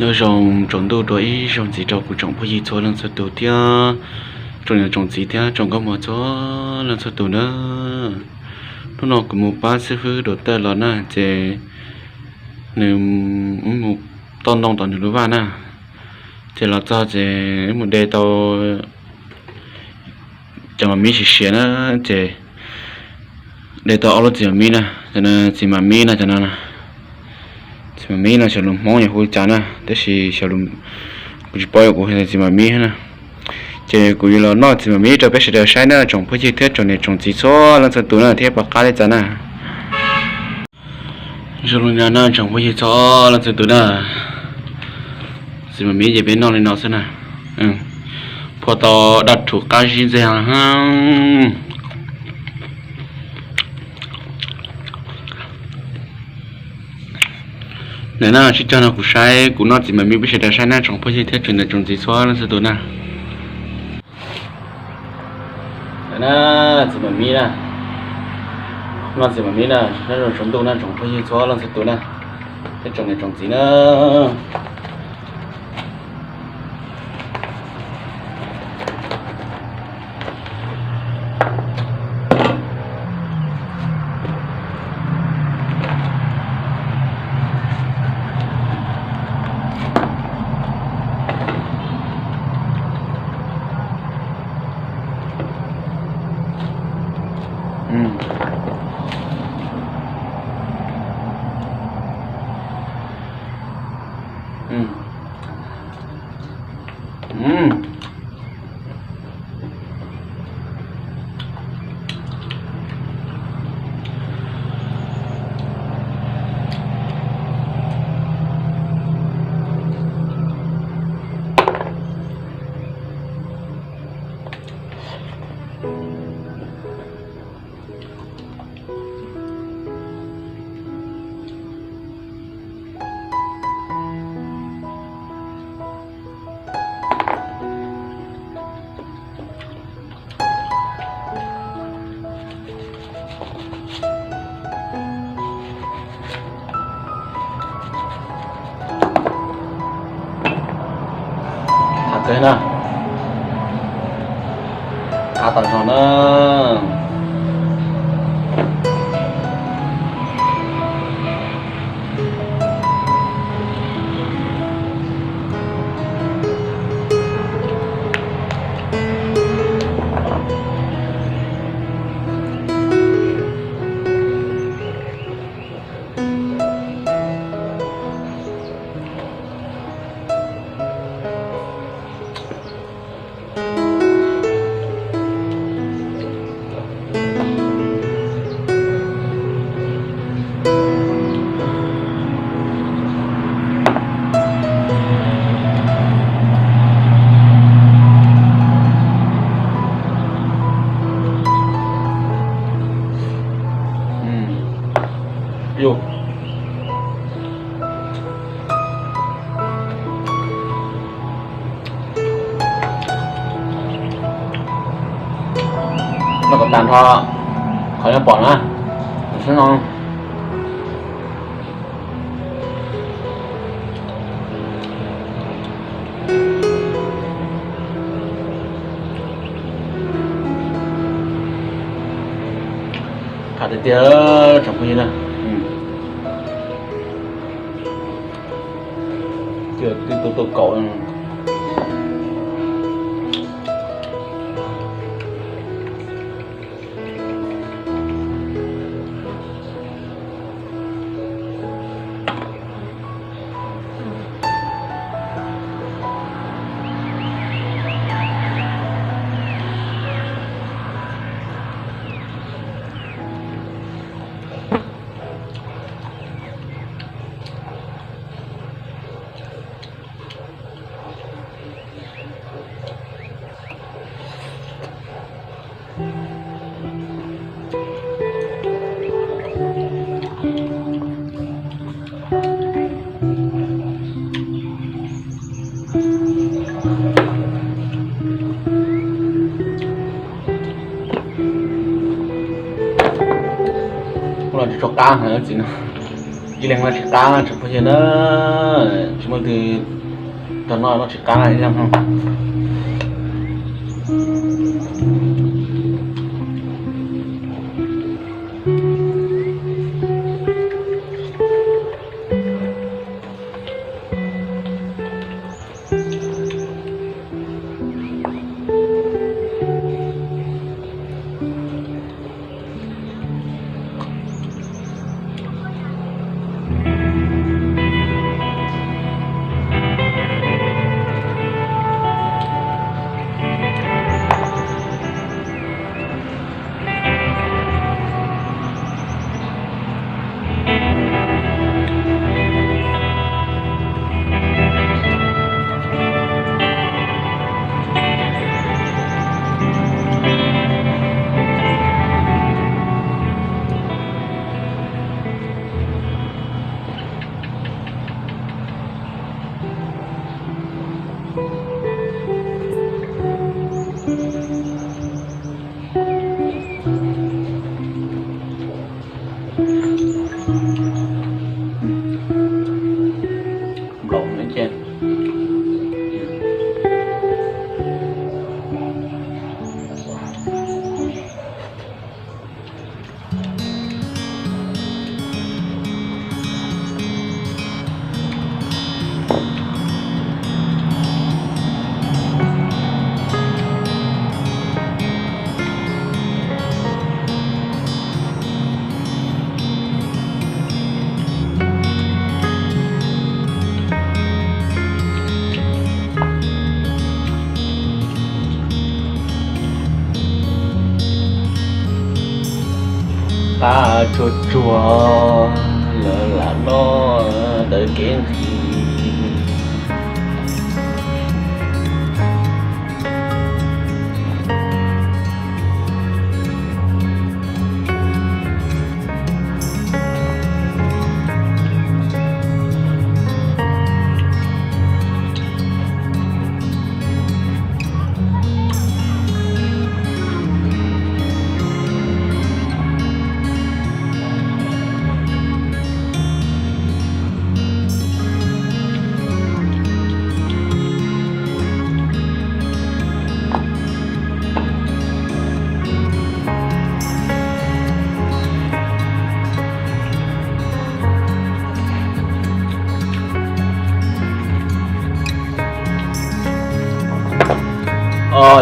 Nyob zoo tsaus ntuj dua ib zaug ntxiv rau kuv tsoom phooj ywg txhua leej txhua tus thiab tsoom niam tsoom txiv thiab tsoom nkauj muam txhua leej txhua tus na. Hnub no kuv mus pab xib fwb Dua Tawj los na, ces nws mus toj ntoo tom nws lub vaj na, ces los txog ces wb mus de tau cov mas mib siav siav na, ces de tau ob lub txiv mas mib na, cov txiv mas mib no, cov no, txiv mas mib no xyov lus Hmoob yog hu li cas na, tab sis xyov, kuv tsis paub, kuv hu txiv mas mib na. Ces kuv yuav los noj txiv mas mib rau peb sawv daws saib na tsoom phooj ywg thiab tsoom niam tsoom txiv txhua leej txhua tus na, thiab puas qab li cas na. Zoo li no na tsoom phooj ywg txhua leej txhua tus na, txiv mas mib ces peb noj li no xwb na. Phua tau daj rhuv qab zib ntxeg heev. Ntawm na sib cog no kuv saib kuv noj txiv mas mib peb sawv daws saib na tsoom phooj ywg thiab tsoom niam tsoom txiv txhua leej txhua tus na. Ntawm na, txiv mas mib na, noj txiv mas mib na, nyob zoo tsaus ntuj na tsoom phooj ywg txhua leej txhua tus na, thiab tsoom niam tsoom txiv na. Qab kawg na, qab tas zog na. Noj kom tas nrho qhov nyob pom na, sib no. Qab tiag tiag tsoom phooj ywg na. Twb tu tu kaum. Ua los tsis tshua qab heev txiv no, ib leeg los tsis qab tsoom phooj ywg na, tsis muaj Twb tau noj, noj tsis qab li no. Nplaum no ces Qab tsuag tsuag, lawv lam noj dawb kev nqhis.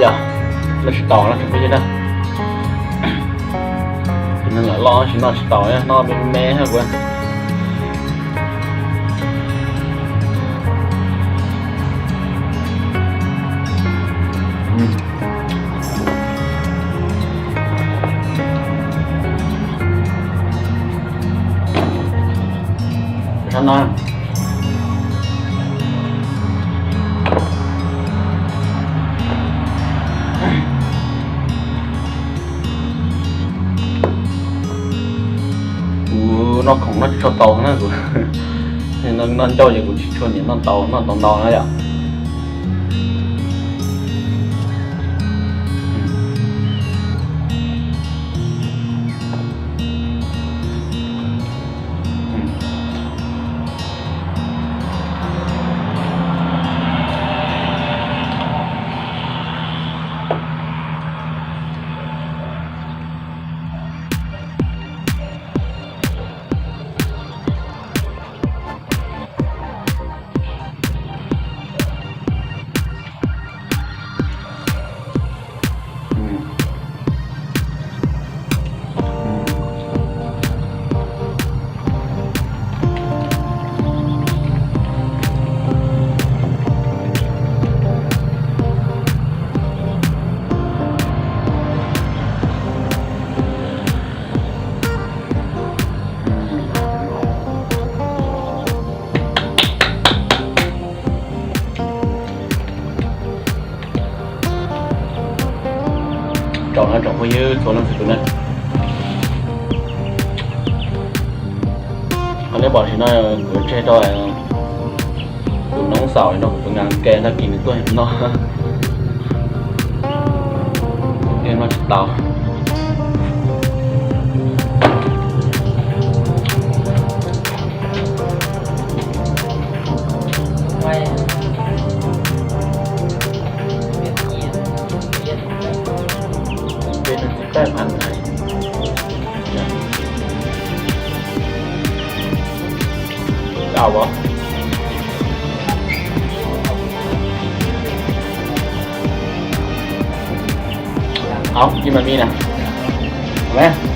Yog noj tsis taus no tsoom phooj ywg na. Tus neeg lam loj tsis noj tsis taus, noj me me hab kuv. Sab no kuv noj khoom noj tsis tshua tau na kuv. Noj ncauj ces kuv tsis tshua nyiam noj ntau, noj ntau ntau na yom. Tsaum no tsoom phooj ywg txhua leej txhua tus na. Qhov nej pom sim no kuv tseg rau tus noob xaus no kuv tus nkas ke tag kis nws tuaj noj. Noj tsis tau. Tab phav na. Au as. Au, ci mas mi na. Au me.